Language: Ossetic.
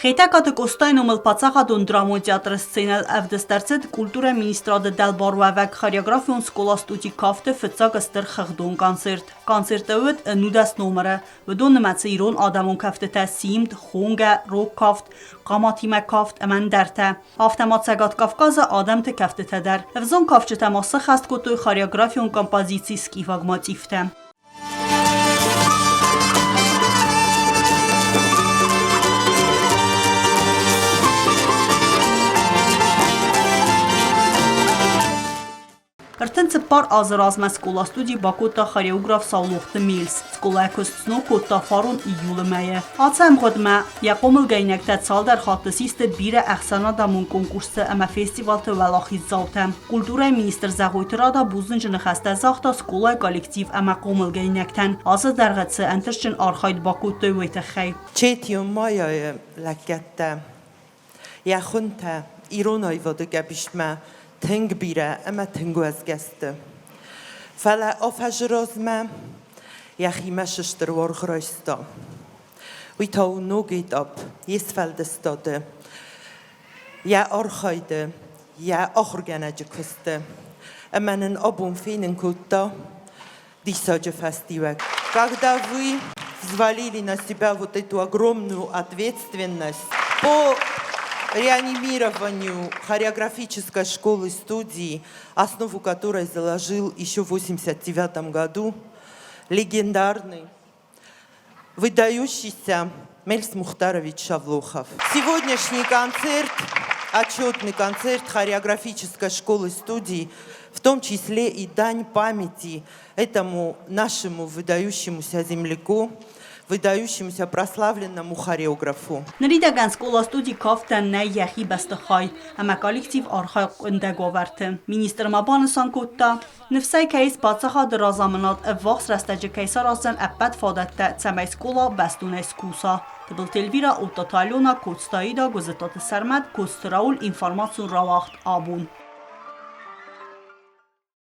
Хетӕгкаты Къостайы номыл паддзахадон драмон театры сценӕйыл ӕвдыст ӕрцыд культурӕйы министрады дӕлбаруӕвӕг хореографион скъола-студи «Кафт-ы» фыццаг стыр хыгъдон концерт. Концерты уыд 19 номыры. Уыдон нымӕцы ирон адӕмон кӕфтытӕ «Симд», «Хонгӕ», «Рог кафт», «Хъаматимӕ кафт» ӕмӕ ӕндӕртӕ. Афтӕ ма Цӕгат Кавказы адӕмты кӕфтытӕ дӕр. Ӕвзонг кафджытӕ ма сӕххӕст кодтой хореографион композици «Скифаг мотивтӕ». 34 азы размӕ скъола-студи бакодта хореограф Саулохты Мельс. Скъолайы куыст сног кодта фарон июлы мӕйы. Ацы ӕмгъуыдмӕ йӕ хъомылгӕнинӕгтӕ цалдӕр хатты систы бирӕ ӕхсӕнадӕмон конкурсты ӕмӕ фестивалты уӕлахиздзаутӕ. Культурӕйы министр Зӕгъойты Рада бузныджы ныхӕстӕ загъта скъолайы коллектив ӕмӕ хъомылгӕнинӕгтӕн, ацы дӕргъы цы ӕнтыстджын архайд бакодтой, уый тыххӕй. Четион Майайы лӕггӕдтӕ, йӕ хуынтӕ ирон аивады гӕбистмӕ тынг бирӕ ӕмӕ тынг уӕзгӕ сты. Фӕлӕ афӕзы размӕ йӕхимӕ сыстыр уаргъ райста. Уый та у ног этап йе сфӕлдыстады, йӕ архайды, йӕ ахуыргӕнӕджы куысты. Ӕмӕ нын абон фенын кодта диссаджы фӕстиуӕг. Когда вы взвалили на себя вот эту огромную ответственность по реанимированию хореографической школы-студии, основу которой заложил еще в 1989 году легендарный, выдающийся Мельс Мухтарович Шавлохов. Сегодняшний концерт, отчетный концерт хореографической школы-студии, в том числе и дань памяти этому нашему выдающемуся земляку, выдающемуся прославленному хореографу. Ныридӕгӕн скъола-студи кафтӕн нӕй йӕхи бӕстыхай ӕмӕ коллектив архайы къуындӕг уавӕрты. Министр ма банысан кодта, Ныфсӕй кӕй ис паддзахады разамынад ӕввахс рӕстӕджы кӕй сараздзӕн ӕппӕт фадӕттӕ, цӕмӕй скъола бӕстонӕй скуса. Тыбылты Эльвира, Оттаты Алена, Коцты Аида, Гуызытаты Сӕрмӕт, Коцты Рауль, информацион рауагъд абон.